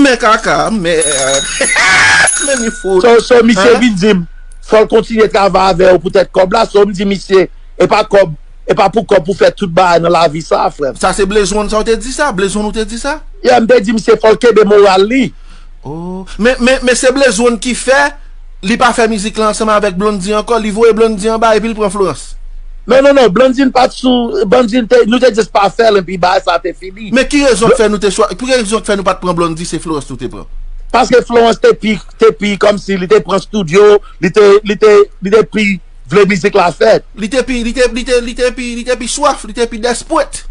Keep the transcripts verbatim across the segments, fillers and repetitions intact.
Men kaka, men, men li fout. So, so misye vin di m, fò l kontinye travay avè yo poutèt kòb la. So, m di misye, e pa kòb, e pa pou kòb pou fè tout bagay nan lavi sa, frè m. Sa se Blaze One sa w te di sa? Blaze One ou te di sa? Yeah, m te di misye fò l kenbe moral li. Oh. Men, men, men se Blaze One ki fè li pa fè mizik la ansanm avèk Blondedy ankò, li voye Blondedy anba epi l pran Florence. Non, non, non, Blondedy pa t sou, Blondedy te, nou te just pa fè l epi bagay sa te fini. Men ki rezon k fè nou te chwa, ki rezon k fè nou pa t pran Blondedy, se Florence nou te pran? Paske Florence te pi, te pi kòmsi li te pran studio, li te, li te, li te pi vle mizik la fèt. Li te pi, li te, li te, li te pi, li te pi swaf, li te pi desperate.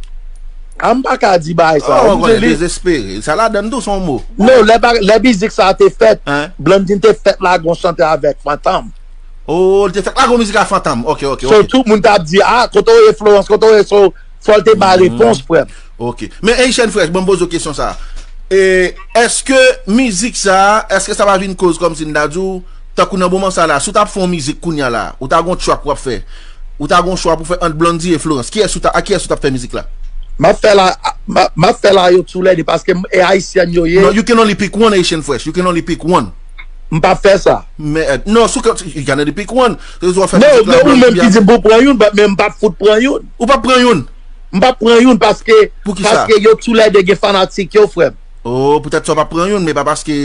A m pa ka di bagay sa. Oh, ou konnen dezespere. Sa ladann tou se yon mo. Non, lè, lè mizik sa te fèt, Blondedy te fèk lage yon chante avèk Fantom. Oh, li te fèk lage yon mizik ak Fantom. Ok, ok, ok. So, tout moun t ap di, ah, kote w ye Florence, kote w ye? So, fò l te bay repons, frè m. Ok. Men Haitian Fresh, ban m poze w kesyon sa. E, èske mizik sa, èske sa pa vin koz kòmsi m ta di w, tankou nan moman sa la, si w t ap fè yon mizik kounya la, ou ta gon track w ap fè, ou ta gon chwa pou fè ant Blondedy e Florence, kiyès ou ta, a kiyès ou t ap fè mizik la? M ap fè la, m ap, m ap fè la yo toulède paske m, e Ayisyèn yo ye. Non, you can only pick one Haitian Fresh, you can only pick one. M p ap fè sa. Men, non, sou, you can only pick one. Non, men ou menm ki di m pou pran youn, men m p ap fout pran youn. Ou p ap pran youn? M p ap pran youn paske, paske yo toulède gen fanatik yo, frè m. Oh, poutèt sa w p ap pran youn, men pa paske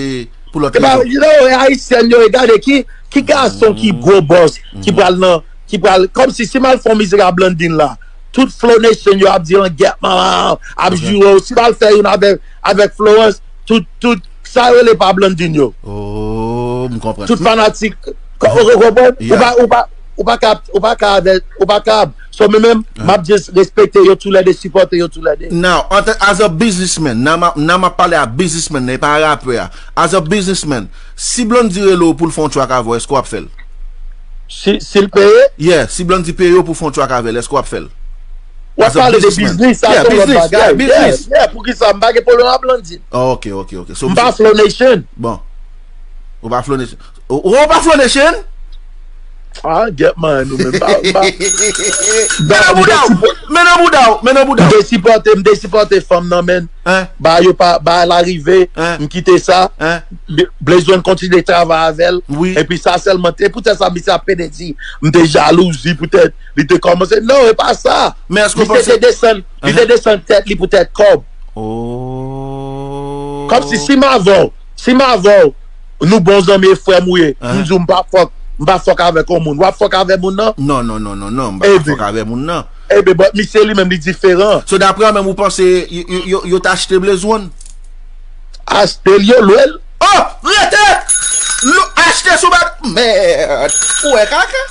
pou lòt rezon. Epa, you know, e Ayisyèn yo, e gade ki, ki gason ki gwo bòs, ki pral nan, ki pral, kòmsi si m al fè yon mizik a Blondedy la, tout Flow Nation yo ap di an gèt manman, ap joure w, si m al fè youn avèk, avèk Florence, tout, tout, sa yo rele pa Blondedy yo. Oh, m konprann. Tout fanatik, ou konprann? Ou pa, ou pa, ou pa ka, ou pa ka avè, ou pa ka, so men menm, m ap just respekte yo toulède, sipòte yo toulède. Now, antan, as a businessman, nan m ap, nan m ap pale a businessman nan, e pa rapè a. As a businessman, si Blondedy rele w pou l fè yon track avè w, èske w ap fè l? Si, si l peye? Yeah, si Blondedy peye w pou fè yon track avè l, èske w ap fè l? W ap pale de biznis, sa se yon lòt bagay. Yeah, yeah, poukisa m pa gen pwoblèm ak Blondedy. Oh, ok, ok, ok. So, m pa Flow Nation. Bon. Ou pa Flow Nation. Ou, ou pa Flow Nation? Ah, get man, ou menm pa, pa. Men nan bouda w, men nan bouda w, men nan bouda w. M te sipòte, m te sipòte fanm nan, men. Hein? Ba yo pa, ba la rive, hein? M kite sa. Hein? Blaze One kontinye travay avè l. Wi. Epi sa sèlman, e poutèt sa misye ap pede di, m te jalouzi poutèt li te kòmanse. Non, e pa sa. Men èske w panse. Misye te desann, li te desann tèt li poutèt kòb. Oh. Kòmsi si m avè w, si m avè w, nou bon zanmi e frè m ou ye. M di w m pa fòk, m pa fòk avèk yon moun. W ap fòk avè moun nan? Non, non, non, non, non, m pa ka fòk avè moun nan. Eben, but misye li menm li diferan. So daprè w menm ou panse yo, yo, yo, yo t achte Blaze One? Achte l, yo lwe l. Oh! Rete! Achte sou bat. Mèd! Ou wè kaka?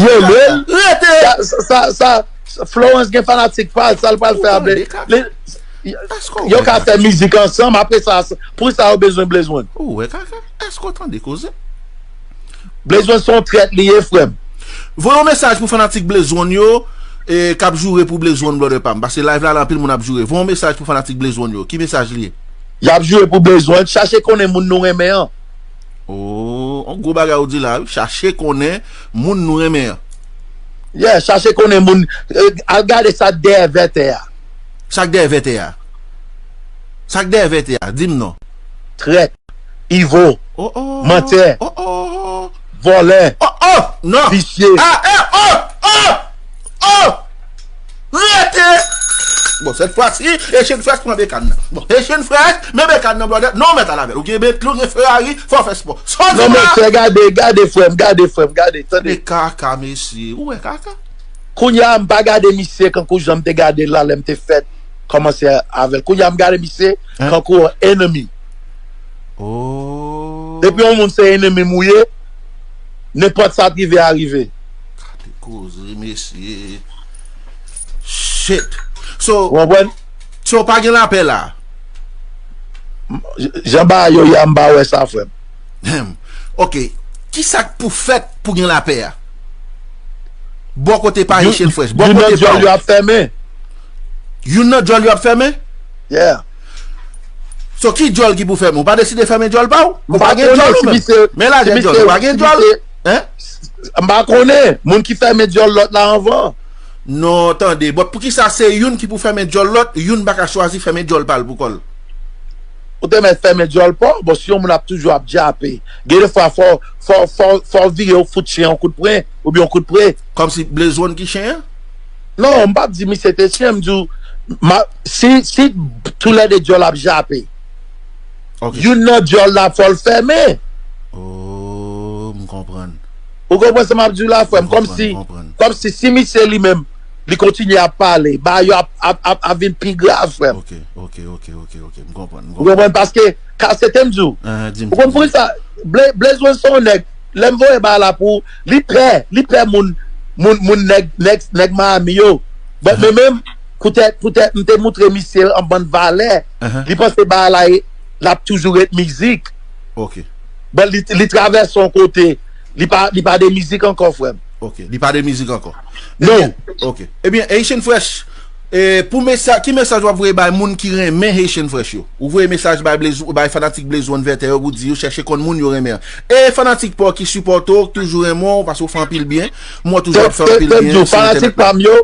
Yo lwe l. Rete! Sa, sa, sa, Florence gen fanatik pa l, sa l pral fè avè li? Yo ka fè mizik ansanm, apre sa, poukisa yo bezwen Blaze One? Ou wè kaka? Èske w tande koze? Blaze One se yon trèt li ye, frè m. Voye yon mesaj pou fanatik Blaze One yo, e, k ap joure pou Blaze One, brother pa m. Paske live la, la anpil moun ap joure. Voye yon mesaj pou fanatik Blaze One yo. Ki mesaj li ye? Y ap joure pou Blaze One, chache konnen moun nou renmen an. Oh, yon gwo bagay ou di la, wi. Chache konnen moun nou renmen an. Yeah, chache konnen moun, e, al gade sa k dèyè vètè a. Sa k dèyè vètè a? Sa k dèyè vètè a? Di m non. Trèt. Ivo, mantè, vòlè, visye. Rete! Bon, sèt fwa si, Haitian Fresh pran bekàn nan. Bon, Haitian Fresh, men bekàn nan, brother. Non, mèt al avè l. Ou gen Bentley, ou gen Ferrari, fò w fè spò. Sòti la! Non, mesye, gade, gade, frè m, gade, frè m, gade, tande. Kaka, mesye. Ou wè kaka? Kounye a, m pa gade misye kankou jan m te gade l la lè m te fèt kòmanse avè l. Kounye a, m gade misye kankou yon enemi. Oh. Depi yon moun se enemi m ou ye, nenpòt sa t rive a rive. Gade koze, mesye. Shit. So, ou konprann? So, pa gen lapè la. Jan bagay yo ye a, m pa wè sa, frè m. Ahem. Ok. Kisa k pou fèt pou gen lapè a? Bò kote pa Haitian Fresh. Bò kote pa w. Youn nan djòl yo ap fèmen. Youn nan djòl yo ap fèmen? Yeah. So ki djòl ki pou fèmen? Ou pa deside fèmen djòl pa w? Ou pa gen djòl ou menm? Men lagè djòl, ou pa gen djòl? Hein? M pa konnen. Moun ki fèmen djòl lòt la anvan. Non, tande. Bon, poukisa se youn ki pou fèmen djòl lòt, youn pa ka chwazi fèmen djòl pa l pou kò l? Ou te mèt fèmen djòl pa w, bon, si yon moun ap toujou ap djape, gen de fwa fò, fò, fò, fò w vire w fout chen yon kout pwen, oubyen yon kout pre. Kòmsi Blaze One ki chen an? Non, m p ap di misye te chen, m di w, ma, si, si toulède djòl ap jape, Ok. youn nan djòl la fò l fèmen. Oh, m konprann. Ou konprann sa m ap di w la, frè m? M konprann, Kòmsi, m konprann. Kòmsi si misye li menm, li kontinye ap pale, bagay yo ap, ap, ap, ap vin pi grav, frè m. Ok, ok, ok, ok, ok. M konprann, m Ou konprann? Paske, ka se te m di w. Ah, di m, Ou konprann pou sa? Blaze One se yon nèg, lè m voye bagay la pou ou, li pè, li pè moun, moun, moun nèg, nèg, nèg Miami yo. But men menm, poutèt, poutèt m te moutre misye an bann valè, Uh-huh. li panse bagay la, l ap toujou ret mizik. Ok. But li, li travèse yon kote, li pa, li pa de mizik ankò, frè m. Ok. Li pa de mizik ankò. Non. Ok. Ebyen, Haitian Fresh, e, pou mesaj, ki mesaj w ap voye bay moun ki renmen Haitian Fresh yo? Ou voye mesaj bay Blaze, bay fanatik Blaze One Vètè yo pou di yo chèche konn moun yo renmen an. E fanatik pa w ki sipòte w, ki toujou renmen w, paske w fè anpil byen. Mwen toujou ap fè anpil byen. Fanatik pa m yo,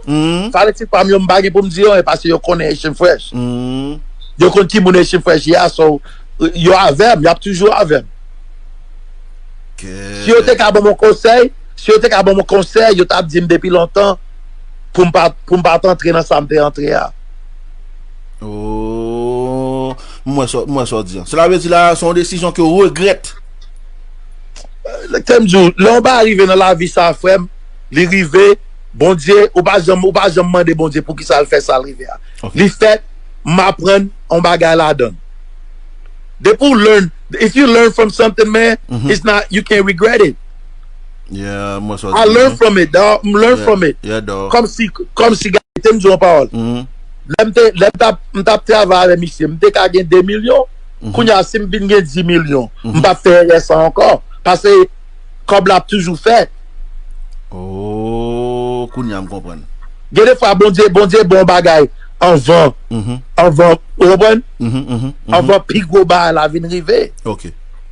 fanatik pa m yo, m pa gen pou m di yo, e paske yo konnen Haitian Fresh. Yo konn ki moun Haitian Fresh ye a, so, yo avè m, y ap toujou avè m. Si yo te ka ban m yon konsèy, si yo te ka ban m yon konsèy, yo t ap di m depi lontan pou m pa, pou m pa t antre nan sa m te antre a. Oh, m wè sa, m wè sa w di an. Sela vle di la, se yon desizyon ke w regrèt. Lè m di w, lè yon bagay rive nan lavi sa, frè m, li rive, Bondye, ou pa janm, ou pa janm mande Bondye poukisa l fè sa l rive a. Ok. Li fèt, m aprann yon bagay ladan l. Depi w learn, if you learn from something, man, it's not, you can't regret it. Yeah, m wè sa w di I an. learn from it, dog. M learn Yeah, from it. Yeah, dog. Kòmsi, kòmsi, gade, te m di yon pawòl. Lè m te, lè m t ap, m t ap travay avè misye, m te ka gen de milyon. Kounye a, si m vin gen di milyon, m p ap fè erè sa ankò. Paske kòb la ap toujou fèt. Oh, kounye a m konprann. Gen de fwa, Bondye, Bondye bon bagay anvan, anvan, ou konprann? Anvan pi gwo bagay la vin rive. Ok.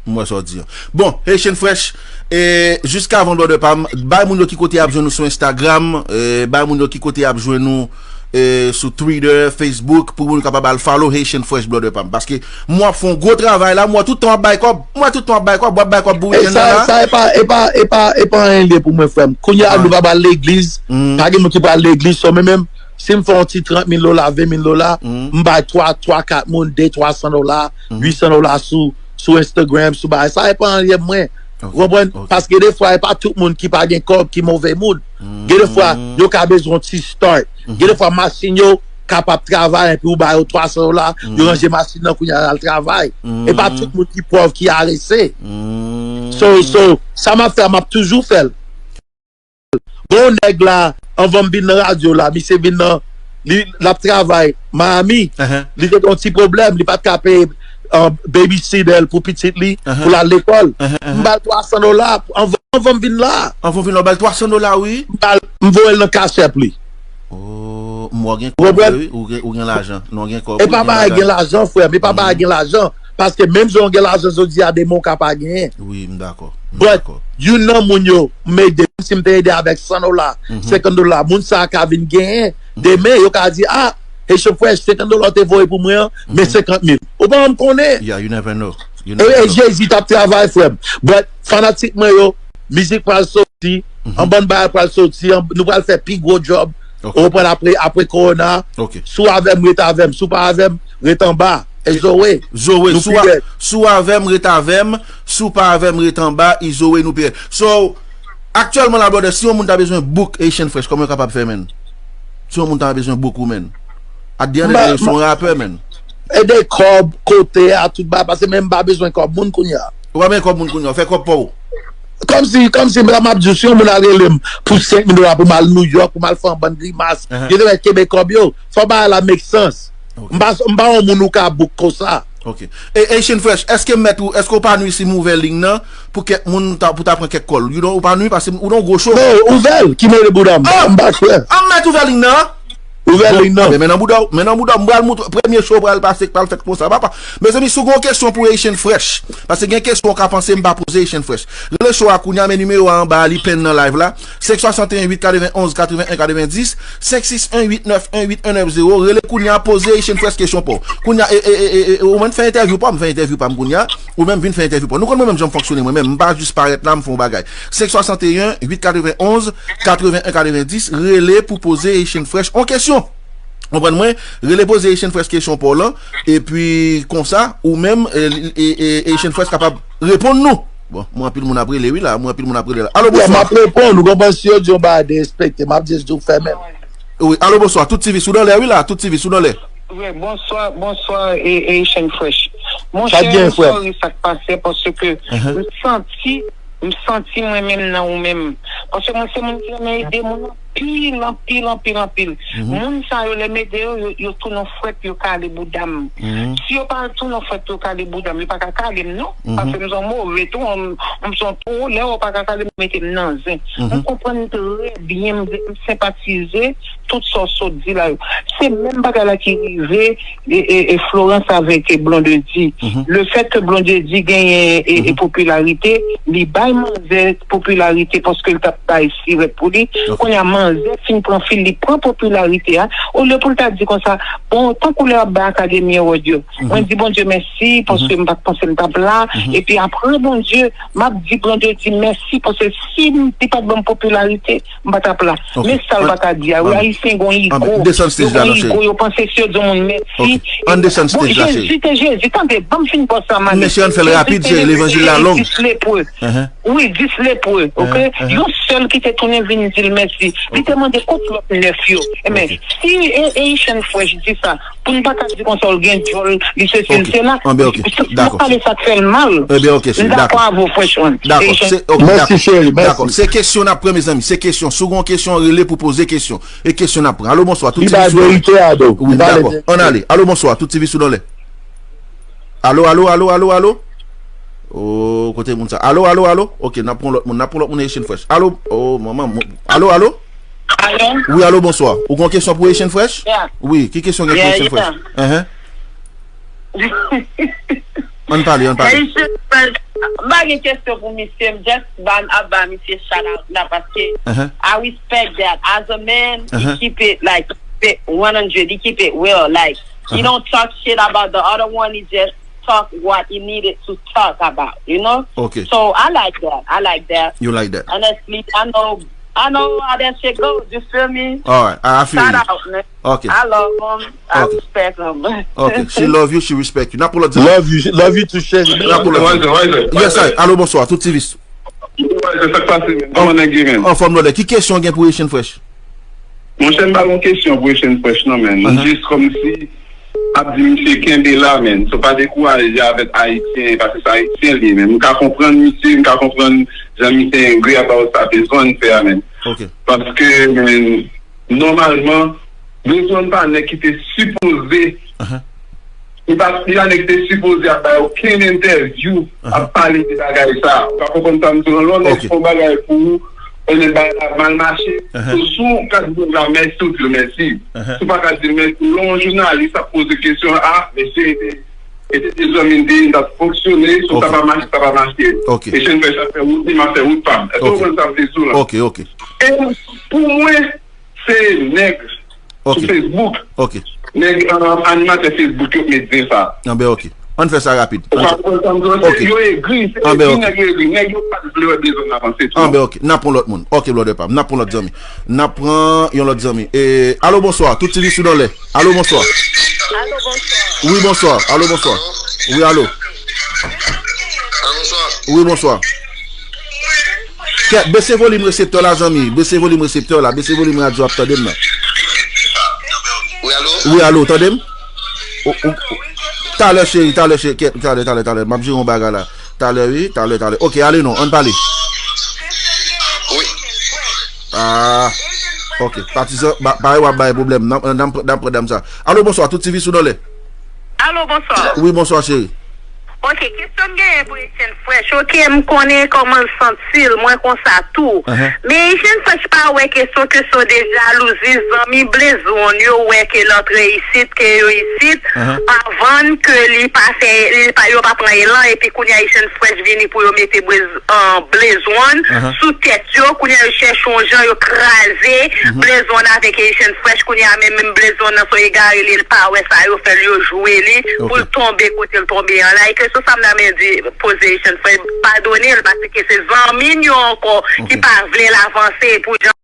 M wè sa w di an. Bon, Haitian Fresh, e, jiska avan, brother pa m, bay moun yo ki kote y ap jwenn nou sou Instagram, e, bay moun yo ki kote y ap jwenn nou, e, sou Twitter, Facebook, pou moun yo kapab al follow Haitian Fresh, brother pa m. Paske m wè w ap fè yon gwo travay la, m wè tout tan w ap bay kòb, m wè tout tan w ap bay kòb, w ap bay kòb pou E weekend sa, nan la. Sa e pa, e pa, e pa, e pa anyen li ye pou mwen, frè m. Kounye a, nou pa ba legliz, pa gen moun ki pral legliz, so men menm, si m fè yon ti trant mil dola, ven mil dola, m bay twa, twa, kat moun, de, twa san dola, uit san dola sou, sou Instagram, sou bagay. Sa e pa anyen mwen. Ou konprann? Paske de fwa, e pa tout moun ki pa gen kòb, ki move moun. Gen de fwa, yo ka bezwen yon ti start. Gen de fwa, machin yo kapab travay, epi ou ba yo twa san dola, yo ranje machin nan, kounye a, y al travay. E pa tout moun ki pòv, ki arese. So, so, sa m ap fè a, m ap toujou fè l. Bon, nèg la, anvan m vin nan radyo la, misye vin nan, li, l ap travay Miami. Li te gen yon ti pwoblèm, li pa t ka peye, uh, babysitter l pou pitit li, pou l al lekòl. M ba l twa san dola, anvan, anvan m vin la. Anvan w vin la, w ba l twa san dola, wi. M ba l, m voye l nan Cash App li. Oh, m wè w gen kòb, wi, ou gen, ou gen lajan. Non, gen kòb, e pa bagay gen lajan, frè m, e pa bagay gen lajan. Paske menm jan w gen lajan jodi a, demen w ka pa genyen. Wi, m dakò. But, youn nan moun yo, m ede, menm si m te ede avèk san dola, senkant dola, moun sa a ka vin genyen. Demen, yo ka di, ah, Haitian Fresh, senkant dola w te voye pou mwen an, men senkant mil. Ou pa janm konnen. Yeah, you never know. You E, never e know. Jezi t ap travay, frè m. But, fanatik mwen yo, mizik pral soti, an bann bagay pral soti, an, nou pral fè pi gwo djòb. Ou konprann, apre, apre kowona. Si w avè m, ret avè m. Si w pa avè m, ret anba. E Zoe. Zoe, si w a-, si w avè m, ret avè m. Si w pa avè m, ret anba. E Zoe, nou pi rèd. So, aktyèlman la, brother, si yon moun ta bezwen book Haitian Fresh, kòman yo kapab fè, man? Si yon moun ta bezwen book ou, man. At the end of the day, se yon rapè, man. Ede kòb, kote a, tout bagay, paske menm m pa bezwen kòb moun kounye a. Ou pa bezwen kòb moun kounye a, ou fè kòb pa w. Kòmsi, kòmsi la m ap di w, si yon moun al rele m pou senk mil dola pou m al New York, pou m al fè yon bann grimas, yo te mèt kenbe kòb yo. Fò bagay la make sense. M pa, m pa yon moun ou ka book konsa. Ok. E Haitian Fresh, èske m mèt ou, èske ou pa nwi si m ouvè liy nan pou kèk moun ta, pou ta pran kèk kòl? You know, ou pa nwi paske ou nan gwo cho. Non, ouvè l, ki mele bouda m. M pa kwè. An m mèt ouvè liy nan. Ouvè liy nan. Men, men nan bouda w, men nan bouda w, m pral moutre, premye show pral pase, pral fèt konsa, papa. Mezanmi, si w gen yon kesyon pou Haitian Fresh, paske gen kesyon w ka panse m pa poze Haitian Fresh. Rele show a kounye a, men nimewo a anba a, li pen nan live la. Senk swasanteyen uit katrevenn onz katrevenn en katrevenndis, senk sis en uit nèf en uit en nèf zewo. Rele kounye a, poze Haitian Fresh kesyon pa w. Kounye a, e, e, e, e, e, ou menm fè entèvyou pa w, m fè entèvyou pa m kounye a. Ou menm vin fè entèvyou pa w. Nou konn mwen menm jan m fonksyone, mwen menm, m pa jis parèt la, m fè yon bagay. Senk swasanteyen uit katrevenn onz katrevenn en katrevenndis, rele pou poze Haitian Fresh yon kesyon. Konprann mwen, rele poze Haitian Fresh kesyon pa w lan, epi konsa, ou menm, e, e, e, Haitian Fresh kapab reponn nou. Bon, mwen anpil moun ap rele wi la, mwen anpil moun ap rele la. Alo, bonswa. M ap reponn, ou konprann, si yo di yon bagay derespekte, m ap just di w fèmen l. Wi, alo, bonswa. Tout T V sou nan lè wi la, tout T V sou nan lè. Wi, bonswa, bonswa, e, e, Haitian Fresh. Monchè, m sòri sa k pase, paske m santi, m santi mwen menm nan ou menm. Paske mwen se moun ki renmen ede moun anpil, anpil, anpil, anpil. Moun sa yo, lè m ede yo, yo, yo tounen fwèt, yo kale bouda m. Si yo pa tounen fwèt, yo kale bouda m, yo pa ka kale m, non. Paske m se yon move tou, m, m se yon toro, lè yo pa ka kale m, mete m nan zen. M konprann trè byen, m, m senpatize tout sa w sot di la yo. Se menm bagay la ki rive e, e, e Florence avèk, e, Blondedy. Le fèt ke Blondedy genyen, e, e, popilarite, li bay manzè popilarite paske l t ap bay sirèt pou li. Kounye a, manzè fin pran fil, li pran popilarite a. Olye pou l ta di konsa, bon, tankou lè w ap bay Akademi Award yo, mwen di Bondye mèsi paske m pa t panse m t ap la. Epi apre Bondye, m ap di Bondye di mèsi paske si m, li pa t ban m popilarite, m pa t ap la. Men sa l pa ka di a, wi, Ayisyen gon igo. Yo gon igo, yo panse si yo di yon moun mèsi. Ann desann stage la, cheri. Jezi te Jezi, tande, ban m fin bò sa m ale. Mesye, ann fè l rapid, cheri, levanjil la long. Dis lepre. Wi, dis lepre, oke? Yon sèl ki te tounen vin di l mèsi. Li te mande kot lòt nèf yo. Enben, si Haitian Fresh di sa, pou n pa ka di konsa l gen djòl, li sesi, l sela. Anben, oke. Dakò. Pale sa k fè l mal. Enben, oke, cheri. M dakò avè w, Fresh One. Dakò. Se, oke, mèsi, cheri, mèsi. Dakò. Se kesyon n ap pran, mezanmi. Se kesyon. Si w gen yon kesyon, rele pou poze kesyon. E kesyon n ap pran. Alo, bonswa. Tout T V sou nan lè. Wi, m dakò. Ann ale. Alo, bonswa. Tout T V sou nan lè. Alo, alo, alo, alo, alo. Oh, kote moun sa? Alo, alo, alo. Oke, n ap pran lòt moun. N ap pran lòt moun Haitian Fresh. Alo, oh, manman. Alo, alo. Alo. Wi, alo, bonswa. Ou gen yon kesyon pou Haitian Fresh? Wi, ki kesyon gen pou Haitian Fresh? Ann pale, ann pale. Haitian Fresh, m pa gen kesyon pou misye, m just ban ap ba misye shout out la paske I respect that. As a man, he keep it like, keep it one hundred, he keep it real. Like, he don't talk shit about the other one, he just talk what he needed to talk about, you know? Okay. So I like that. I like that. You like that? Honestly, I know, I know how that shit goes. You feel me? All right, I feel you. Shout out, man. Okay. I love him. I respect him. Okay. She love you, she respect you. N ap pran lòt zanmi. Love you, love you too, cheri. N ap pran lòt zanmi. Yes, I. Alo, bonswa. Tout T V. Wè, se sa k pase, men. Kòman nèg ye, men? Anfòm, brother. Ki kesyon w gen pou Haitian Fresh? Monchè, m pa gon kesyon pou Haitian Fresh, non, men. M jis kòmsi ap di misye kenbe la, men. So, pa dekouraje avèk Ayisyen, paske se Ayisyen li ye, men. M ka konprann misye, m ka konprann jan misye angry about sa, bezwen fè a, men. Paske, men, nòmalman, bezwen pa nèg ki te sipoze Li pa, li pa nèg te sipoze ap bay okenn entèvyou, ap pale de bagay sa. Ou ka konprann sa m di w lan? Lè w nèg fè yon bagay pou ou, ou nèg bagay la mal mache. So, si w ka di nèg la mèsi, ou di l mèsi. Si w pa ka di l mèsi, lè yon jounalis ap poze kesyon, a, mesye, e te, e te de zanmi m te ye, m t ap fonksyone, so sa pa mache, sa pa mache. E chen fè chat fè wout li, m ap fè wout pa m. Èske w konprann sa m vle di w lan? E pou mwen, se nèg sou Facebook. Nèg, euh, animatè Facebook yo k met zen sa. Anben, oke. Ann fè sa rapid. Ou ka konprann sa m di w lan? Se yo egri, se egri nèg yo egri. Nèg yo pa t vle wè bezwen avanse tou. Anben, oke. N ap pran lòt moun. Oke, brother pa m. N ap pran lòt zanmi. N ap pran yon lòt zanmi. E, alo, bonswa. Tout T V sou nan lè. Alo, bonswa. Alo, bonswa. Wi, bonswa. Alo, bonswa. Wi, alo. Alo, bonswa. Wi, bonswa. Kèt, bese volim reseptè la, zanmi. Bese volim reseptè la. Bese volim radyo ap tande m nan. Wi, alo? Wi, alo, tande m? O, o, o. Talè, cheri, talè, cheri. Kèt, talè, talè, talè. M ap jere yon bagay la. Talè, wi, talè, talè. Oke, ale non, ann pale. Wi. Ah, oke. Patizan, ba, parèy w ap bay pwoblèm. N ap, n ap, n ap pran dam sa. Alo, bonswa, tout T V sou nan lè. Alo, bonswa. Wi, bonswa, cheri. Ok, kesyon m genyen pou Echann Fresh. Ok, m konnen kòman l santi l, mwen konsa tou. Men Echann Fresh pa wè kesyon, kesyon de jalouzi, zanmi Blaze One yo wè ke l antre isit, ke yo isit, avan ke li pa fè, li pa, yo pa pran elan, epi kounye a Echann Fresh vini pou yo mete Blaze, uh, Blaze One sou tèt yo, kounye a yo chèche yon jan, yo kraze Blaze One avèk Echann Fresh, kounye a menm, menm Blaze One nan son egare li, l pa wè sa yo fè l, yo jwe li, pou l tonbe kote l tonbe an la. E kesyon sa m nan men di, poze Echann Fresh, padone l, paske se zanmi n yo ankò ki pa vle l avanse pou jan